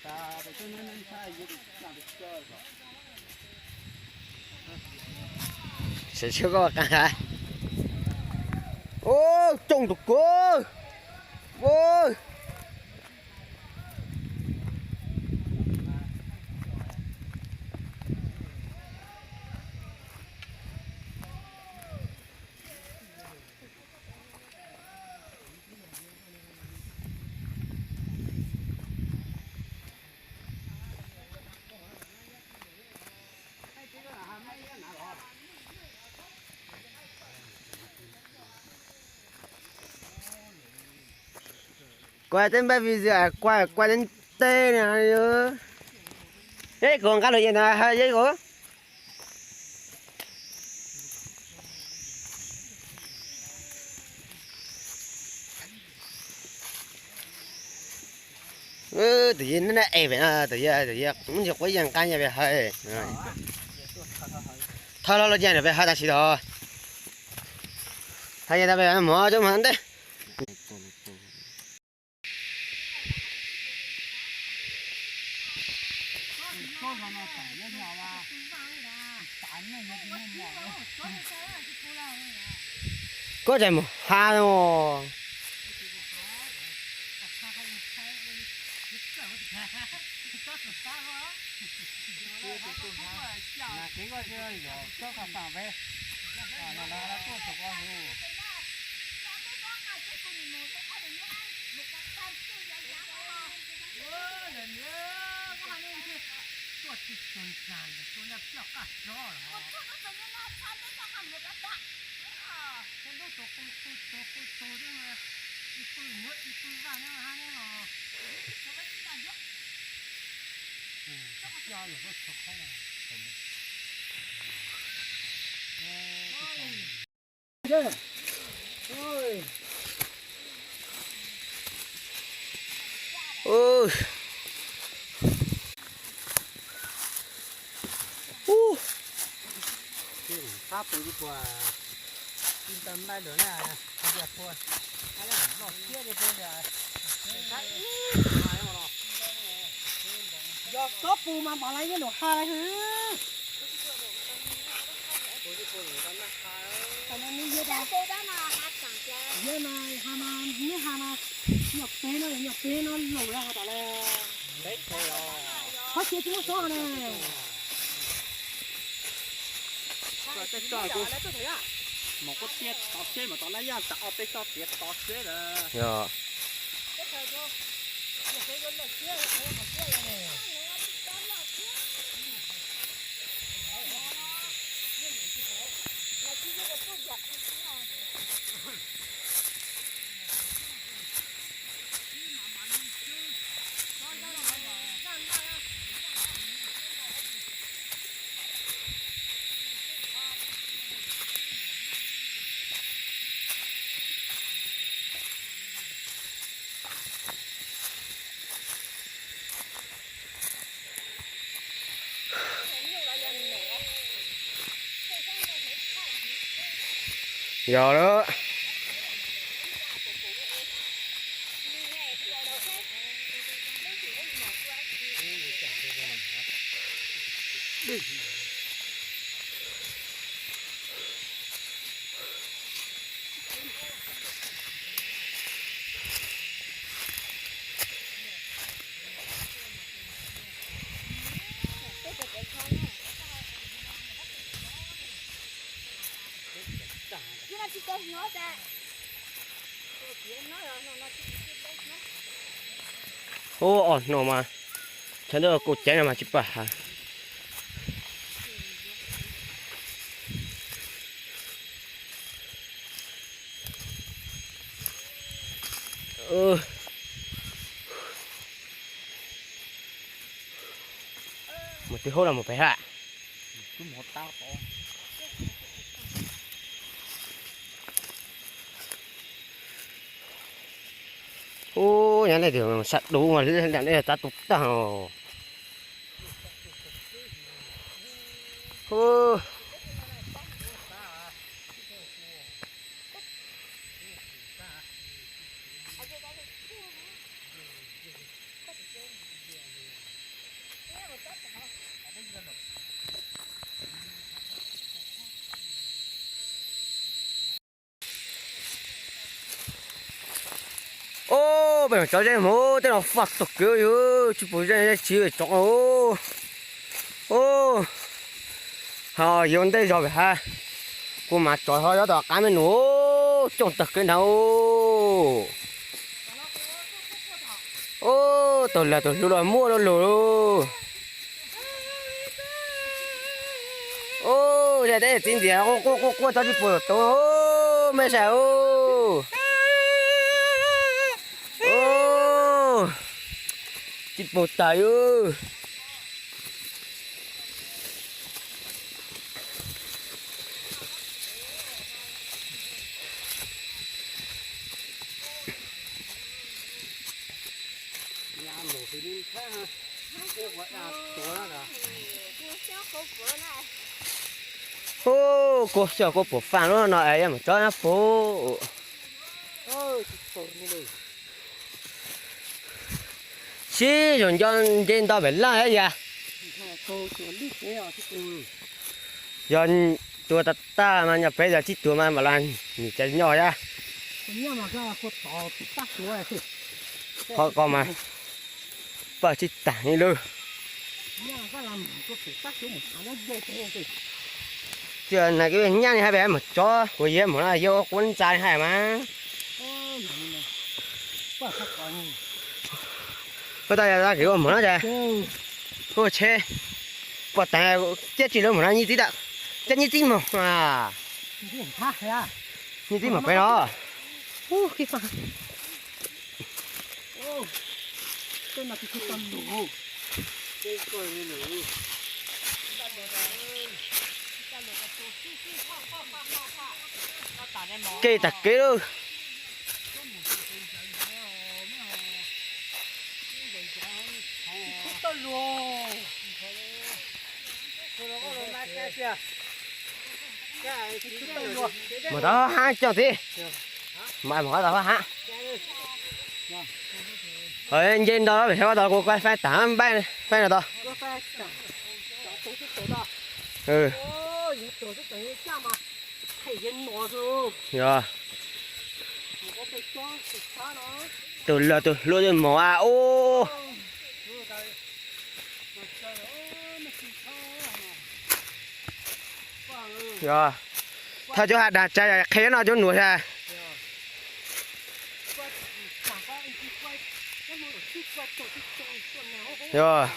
Sawv tshiab koj qa. Ub, cooj tus kub. Ub. Kuaj tej npaj video, kuaj kuaj tej teb na. Eb, kuv nqa lus yej na, yej kuv. Tus yej na, tus yej, tus yej muab ntsis quav yaj nqa yaj pem hawv. Thawj hlob luaj yaj pem hawv tam sim tod. Thawj yaj pem hawv mov coob mas ntej. Koj tseem mus ha no. Yog tsob pus mas mam lawv yeej lus ha lawm hwv. Yog mas ha mas neb ha mas nyuam peb no, nyuam peb no laus lawm has tas lawm. Qhov tsev tsis muaj tsob ne. Mos kuj tiaj tov seb mas tov laj yaj tas ob peb tsob tiav tov seb lawm. Yog. Yog lawm. Ub, os no mas, chaw ntuj kuj ceev no mas tsis pom hav. Mus twg hauv los mus pem hab. Ub, nyob nej tus sab dub mas nej txav tus tag os. Peb cov zeb hmo tej no faj tag kev yus, tsis pom zeb tsis tsov. Ho yuav ntej zog pem hav, kuv mas tsov ho nyob tom qab me nus, coob tag kev ntag. Ub, tus lag tus hlub los muaj lug lug. Ub, zaj teb txiv ntxias quaj quaj quaj txhob tsis pum tus, me sab. Ub, tsis pum tawm yus. Ub, kuv xyov kuv puas faj lub no es yuav mus tsob na puv. Sib zoo nco nce nto pem laj yas. Yog tua tag tag mas nyob pem, yog tsis tua mas mam los nim cas nyob yas. Qhov ko mas paj tsis tag li lawm. Tsis na, nyab li hais pem mus tsob kuv yam mus no yog quv ntxa li hais mas. Koj tau yog kis ua mus no ces ua tsheb pom tas, ciab tsis lawv mus no nyi tib tawm, ciab nyi tib mus. Nyi tib mus pem no. Kev tag kev lawm. Mus tau hab coj tib. Mas mus qab tau hab. Nce nto pem sab ko tau kuv faib tas npaib faib no tau. Yog. Tus lag tus hluas tus mos a ub. Yog. Thaj cuab ha dag tsa qhia no cuab nuav ha. Yog.